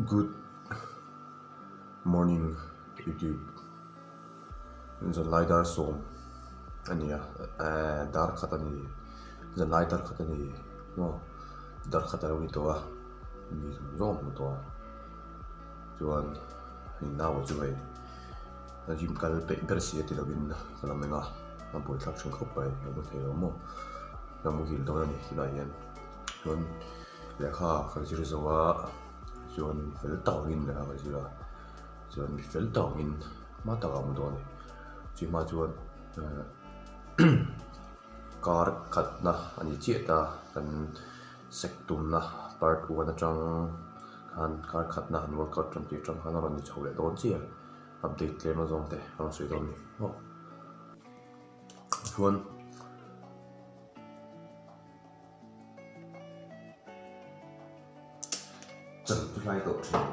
Good morning YouTube zanlai dar sawm a ni a ehh dar khat a ni zanlai dar khat a ni maw dar khat a lo ni tawh a mi zawng zawng a hmu tawh a chuan hei naua chu hei a gym kal peih ber si a ti lovin ka lo meng a a buaithlak thin khawp mai ka hmu thei lo maw ka muhil dawn a ni tunah hian chuan. Lehkha ka zir zo a, chuan mi fel tak angin lehkha ka zir a, chuan mi fel tak angin hma takah a mu dawn a ni. Chu hma chuan kar khatna a ni chiah ta, kan sek tumna part one atang khan kar khatna han workout tan tih atang khan a rawn ni chho leh dawn chiah a, update tlem azawng te a rawn sawi dawn a ni. Chuan. Chan hlai tawh thin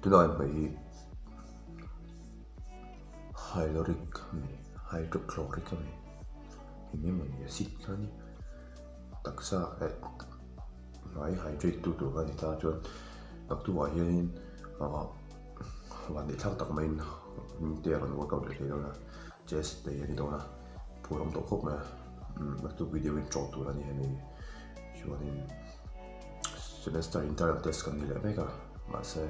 Tunah hian hmei hi Hyloric a ni Hydrochloric a ni eng emaw ni acid kha a ni taksa eh hmai hydrate tu tur kha a ni ta chuan naktukah hianin ah Van neih thlak tak maiin te a rawn workout leh hle dawn a, chest day a ni dawn a, phur awm tawh khawp mai a, umm naktuk video intro tur a ni hemi chuanin semester internal test kan ni leh mek a, mahse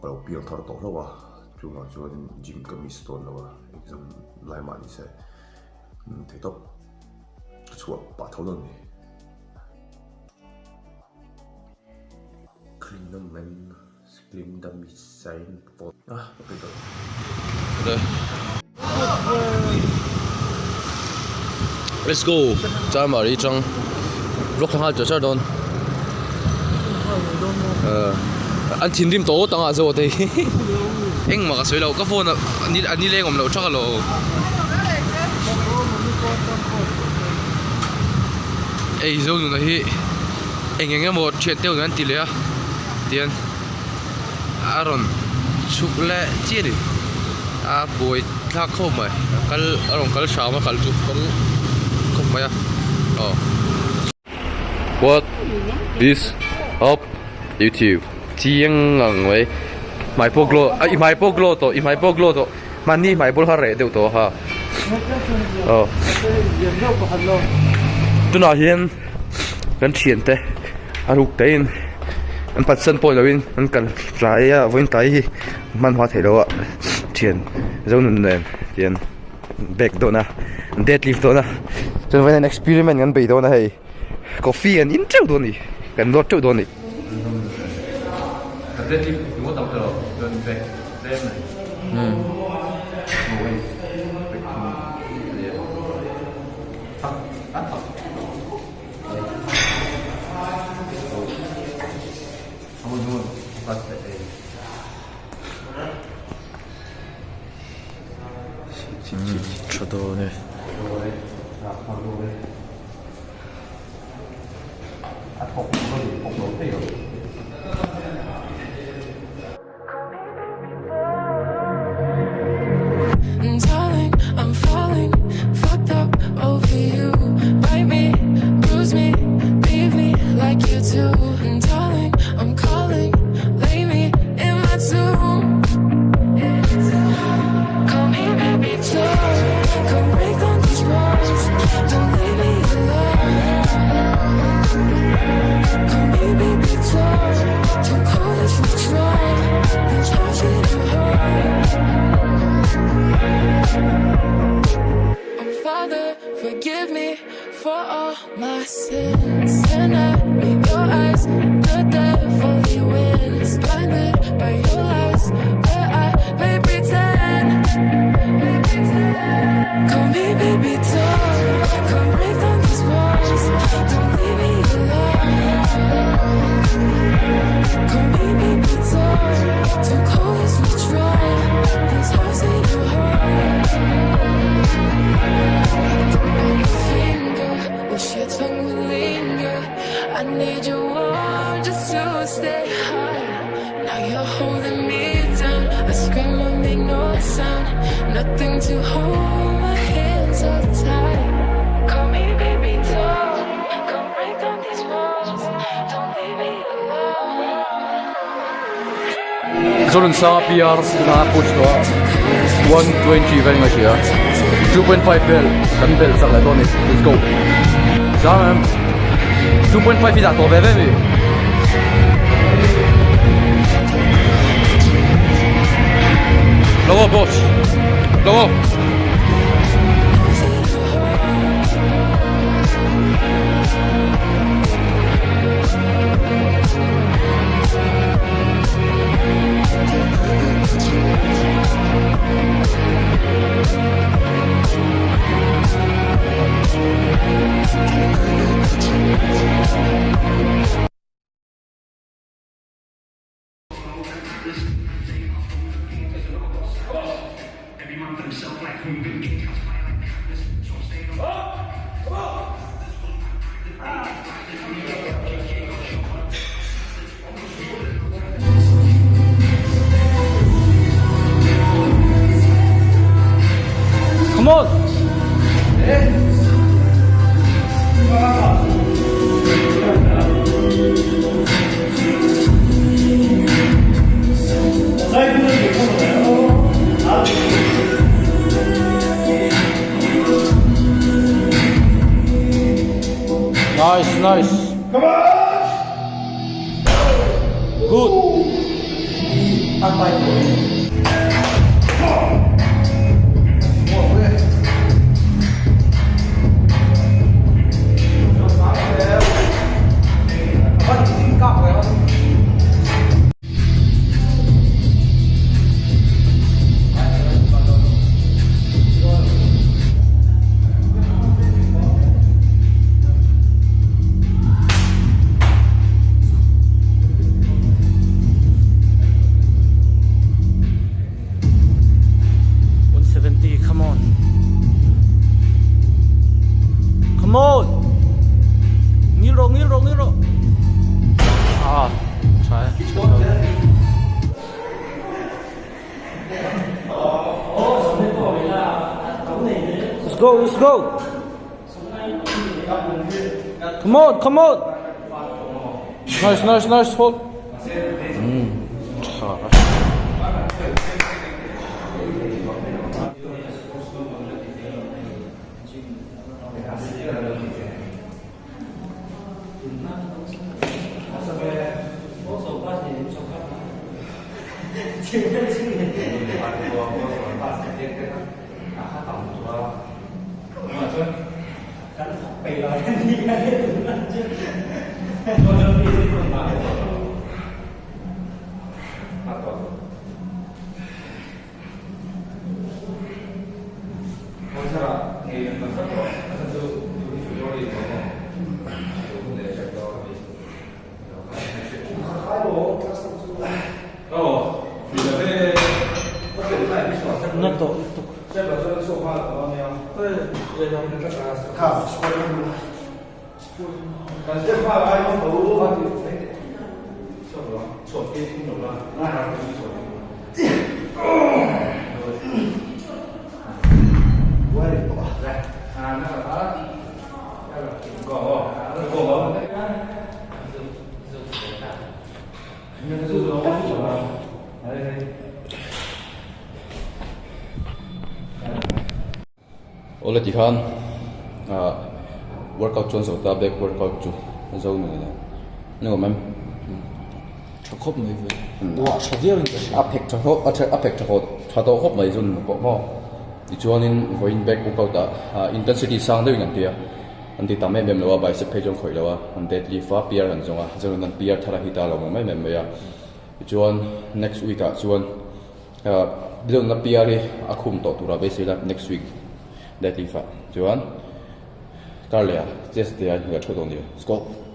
ka lo piang thar tawh hlauh a, chuvang chuanin gym ka miss dawn lo a, exam lai mah ni se theihtawp ka chhuah pah tho dawn a ni. Clean the man. Let's go Chamari tang vlog thla nghal char char dawn an thinrim tawh ngawt ang a zawh te hi engmah ka sawi lo ka phone a nileng awm loh thak alo hei zonuna hi eng eng emaw thian te an ti leh a. Tian a rawn chhuk leh chiah a ni a buai thlak khawp mai a kal a rawn kal hram a kal chu kal khawp mai a aw. What is up youtube chiang ngang mai hmai pawh glow a i hmai pawh glow tawh i hmai pawh glow tawh hmanni hmai bul kha reh deuh tawh ha aw tunah hian kan thiante a ruk te in an patsan pawh lo in an kal tlai a vawiin tlai hi hmanhmawh theih loh a thian zo nun nen tian bag dawn a dead lift dawn a chuan vawiin an experiment kan bei dawn a hei coffee an in teuh dawn a ni kan nawt teuh dawn a ni. Tha dawn e. Zonunsanga PR tuna push tawh a 120 vel nga hria 2.5 vel kan bel sak leh dawn a ni let's go zang em 2.5 hi dah tawh ve ve mi. Lo boss lo. Come on! Nice, nice. Come on! Good. Come on. Come on. Ngil rawh, ngil rawh, ngil rawh. Ah, tha e. Let's go, let's go. Come on, come on. Nice, nice, nice hold. Mm, tha. Awle tikhan ah workout chuan zo ta back workout chu a zo nuai lo ni awm em tha khawp mai ve uah tha viau in ka hria a phek tha khawp a a phek tha khawp tha tawh khawp mai chu ni pawh maw tichuanin vawiin back workout ah ah intensity sang deuhin an ti a an ti tam em em lo a bicep phei chu an khawih lo a an deadlift a PR an zawng a chuanin an PR thar a hit a lo awm em em mai a tichuan next week ah chuan. Biawnna PR hi a khum tawh turah beisei la next week deadlift ah chuan kar leh ah chest te a inhmuh leh theuh dawn nia. Let's go.